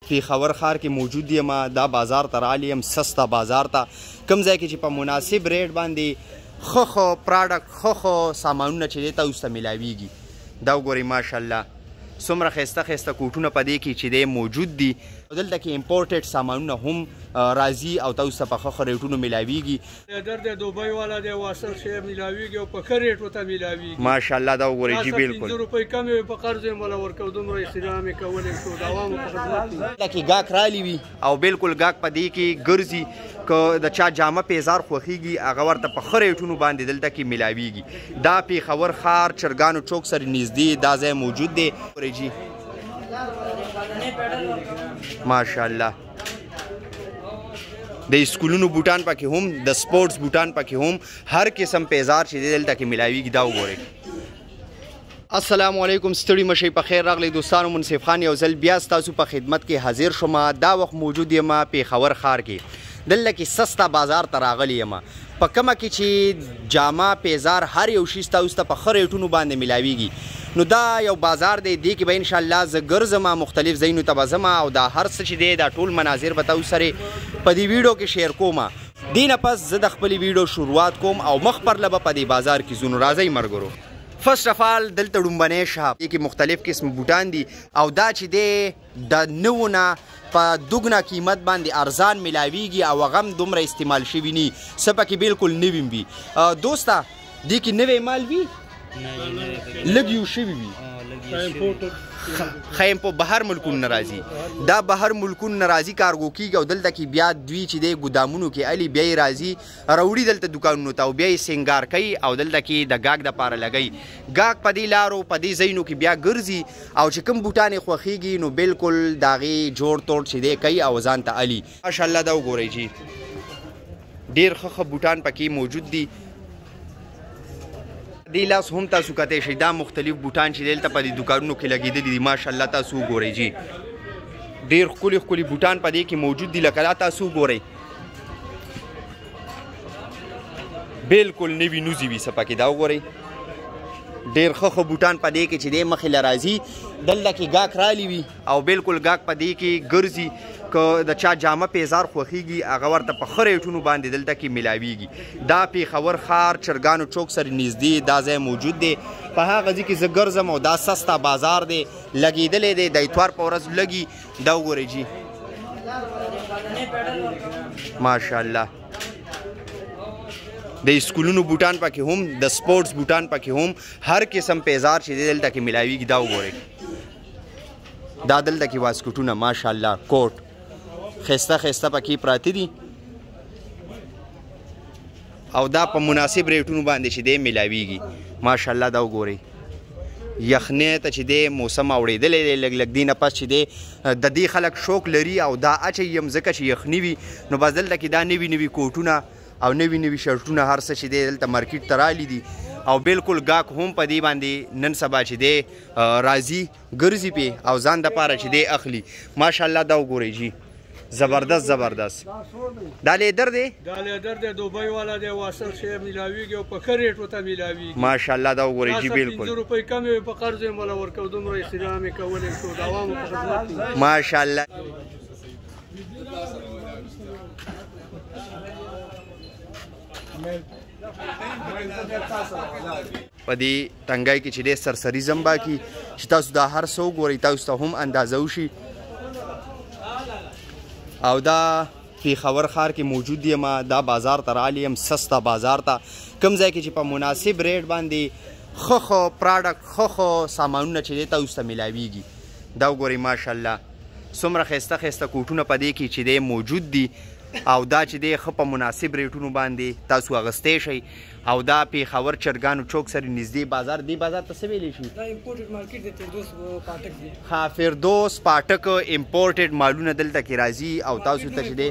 پیښور ښار کې موجود یم. دا بازار ته راغلی یم، سستا بازار ته، کوم ځای کې چې په مناسب ریټ باندې ښه ښه پراډکټ، ښه ښه سامانونه چې دی تاسو ته میلاویږي. دا وګورئ ماشاءالله څومره ښایسته ښایسته کوټونه په دې کې چې دی موجود دي. دلته کې امپورټډ سامانونه هم راځي او تاسو ته په ښه ښه ریټونو میلاویږي. لیدر دی، دوبۍ والا دی، واصل شی میلاویږي او په ښه ریټ ورته میلاویږي. ماشاءالله دا وګورئ جی، بالکل 5 روپۍ کمې وي، په قرض یې مولا ورکوو، دومره احترام یې کولی شو، د عوامو په خدمت کې. دلته کې ګاک رالی وي او بالکل ګاک په دې کې ګرځي. که د چا جامه پیزار خوښیږي هغه ورته په ښه ریټونو باندې دلته کې میلاویږي. دا پیښور ښار چرګانو چوک سره نږدې دا ځای موجود دی. جی ماشاءالله د اسکولونو بوټان پکې هم، د سپورټس بوټان پکې هم، هر قسم پیزار چې دی دلته کې میلاویږي. دا وګورئ. السلام علیکم، ستړي مشئ، په خیر راغلی دوستانو. منصف خان یو ځل بیا ستاسو په خدمت کې حاضر شوم. دا وخت موجود یم پیښور ښار کې، دلته کې سستا بازار ته راغلی یم، په کومه کې چې جامه پیزار هر یو شي ستاسو ته په ښه ریټونو باندې میلاویږي. نو دا یو بازار دی، دې کې به انشاءالله زه ګرځم، مختلف ځایونو ته به ځم او دا هر څه چې دی دا ټول مناظر به تاسو سره په دې ویډیو کې share کوم. دې نه پس زه د خپلې ویډیو شروعات کوم او مخ پرله به په دې بازار کې ځو. نو راځئ ملګرو. First of all دلته ړومبنی شاپ، دې کې مختلف قسم بوټان دي او دا چې دی د نوو نه په دوګنه قیمت باندې ارزان میلاویږي او هغه هم دومره استعمال شوي نی، څه پکې بالکل نوي وي. دوسته دې کې نوی مال وي، لږ یو شوي وي، ښه په بهر ملکونو نه راځي. دا بهر ملکونو نه راځي، کارګو کېږي او دلته کې بیا دوی چې دی ګودامونو کې الي، بیا یې راځي راوړي دلته دوکانونو ته او بیا یې سینګار کوي او دلته کې د ګاک دپاره لګوي. ګاک په دې لارو په دې ځایونو کې بیا ګرځي او چې کوم بوټان یې خوښېږي نو بالکل د هغې جوړ توړ چې دی کوي او ځان ته الي. ماشاءالله دا وګورئ چې ډېر ښه ښه بوټان پکې موجود دي. دې لاس هم تاسو کتی شئ، دا مختلف بوټان چې دلته په دې دوکانونو کې لګېدلي دي. ماشاءالله تاسو وګورئ جی، ډېر ښکلي ښکلي بوټان په دې کې موجود دي. لکه دا تاسو وګورئ، بالکل نوي نوزي وي څه پکې. دا وګورئ ډېر ښه ښه بوټان په دې کې چې دی مخې له راځي. دلته کې ګاک رالی وي او بالکل ګاک په دې کې ګرځي. که د چا جامه پیزار خوښیږي هغه ورته په ښه ریټونو باندې دلته کې میلاویږي. دا پیښور ښار چرګانو چوک سره نږدې دا ځای موجود دی. په هغه ځای کې زه ګرځم او دا سستا بازار دی، لګېدلی دی، د اتوار په ورځ لګي. دا وګورئ جی ماشاءالله د اسکولونو بوټان پکې هم، د سپورټس بوټان پکې هم، هر قسم پیزار چې دی دلته کې میلاویږي. دا وګورئ، دا دلته کې واسکټونه ماشاءالله کوټ ښایسته ښایسته پکې پراته دي او دا په مناسب ریټونو باندې چې دی میلاویږي. ماشاءالله دا وګورئ، یخنۍ ته چې دی موسم اوړېدلی دی لږ لږ، دې نه پس چې دی د دې خلک شوق لري او دا اچوي هم ځکه چې یخني وي. نو بس دلته کې دا نوي نوي کوټونه او نوي نوي شرټونه هر څه چې دی دلته مارکیټ ته راغلي دي او بالکل ګاک هم په دې باندې نن سبا چې دی راځي ګرځي پې او ځان دپاره چې دی اخلي. ماشاءالله دا وګورئ جی، زبردست زبردست. دا لیدر دی، دا لیدر دی، دوبۍ والا دی، واصل شی میلاویږي او په ښه ریټ ورته میلاویږي. ماشاءالله دا وګورئ جی، بالکل 5 روپۍ کمې وي، په قرض یې مولا ورکوو، دومره احترام یې کولی شو، د عوامو په خدمت کې. ماشاءالله. په دې تنګای کې چې دی سرسري زمباکي چې تاسو دا هر څه وګورئ تاسو ته هم اندازه وشي. او دا پیښور ښار کې موجود یم، دا بازار ته راغلی یم، سستا بازار ته، کوم ځای کې چې په مناسب ریټ باندې ښه ښه پراډکټ، ښه ښه سامانونه چې دی تاسو ته میلاویږي. دا وګورئ ماشاءالله څومره ښایسته ښایسته کوټونه په دې کې چې دی موجود دي او دا چې دی ښه په مناسب ریټونو باندې تاسو اخیستی شئ. او دا پیښور چرګانو چوک سره نږدې بازار، دې بازار ته څه ویلی شي؟ دا امپورټډ مارکیټ دی، فردوس پاټک دی. ها، فردوس پاټک امپورټډ مالونه دلته کې راځي او تاسو ته چې دی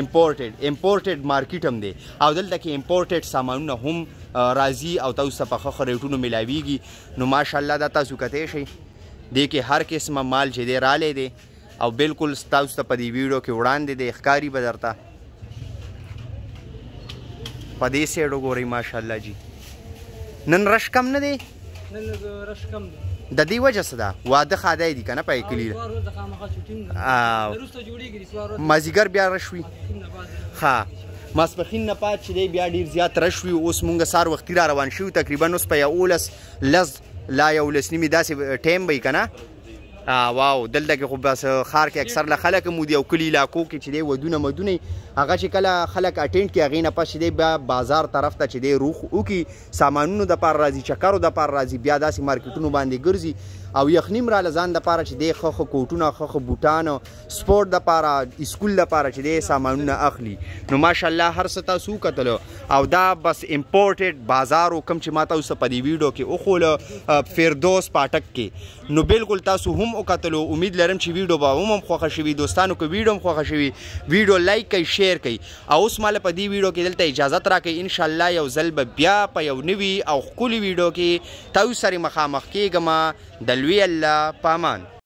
امپورټډ مارکیټ هم دی او دلته کې امپورټډ سامانونه هم راځي او تاسو ته په ښه ښه ریټونو میلاویږي. نو ماشاءالله دا تاسو کتی شئ، دې کې هر قسمه مال چې دی رالی دی او بالکل ستاسو ته په دې ویډیو کې وړاندې دی، ښکاري به درته. په دې سیډ وګورئ ماشاءالله جی. نن رش کم نه دی؟ نن رش کم دی. د دې وجه څه ده؟ واده ښادی دي که نه په کلي؟ مازیګر بیا رش وي. ښه، ماسپښین نه پات چې دی بیا ډېر زیات رش وي. اوس مونږ سهار وختي را روان شوي، تقریبا اوس په 11 لس لا 11 نیمې داسې ټایم به وي که نه؟ واو، دلته کې خو بس ښار کې اکثر له خلک هم دي او کلي علاقو کې چې دی ودونه مدونه هغه چې کله خلک اټینډ کړي هغې نه پس چې دی بیا بازار طرف ته چې دی روخ وکړي، سامانونو دپاره راځي، چکرو دپاره راځي، بیا داسې مارکیټونو باندې ګرځي او یخني هم راله ځان دپاره چې دی ښه ښه کوټونه، ښه ښه بوټان، سپورټ دپاره، اسکول دپاره چې دی سامانونه اخلي. نو ماشاءالله هر څه تاسو وکتلو او دا بس امپورټډ بازار و کوم چې ما تاسو ته په دې ویډیو کې وښوله فردوس پاټک کې. نو بالکل تاسو هم وکتلو. امید لرم چې ویډیو به هم خوښه شوي. دوستانو که ویډیو هم خوښه شوي، ویډیو لایک کړئ، شیر کړئ او اوس ماله په دې ویډیو کې دلته اجازت راکړئ. انشاءالله یو ځل به بیا په یو نوي او ښکلي ویډیو کې تاسو سره مخامخ کېږم. د لوی الله په امان.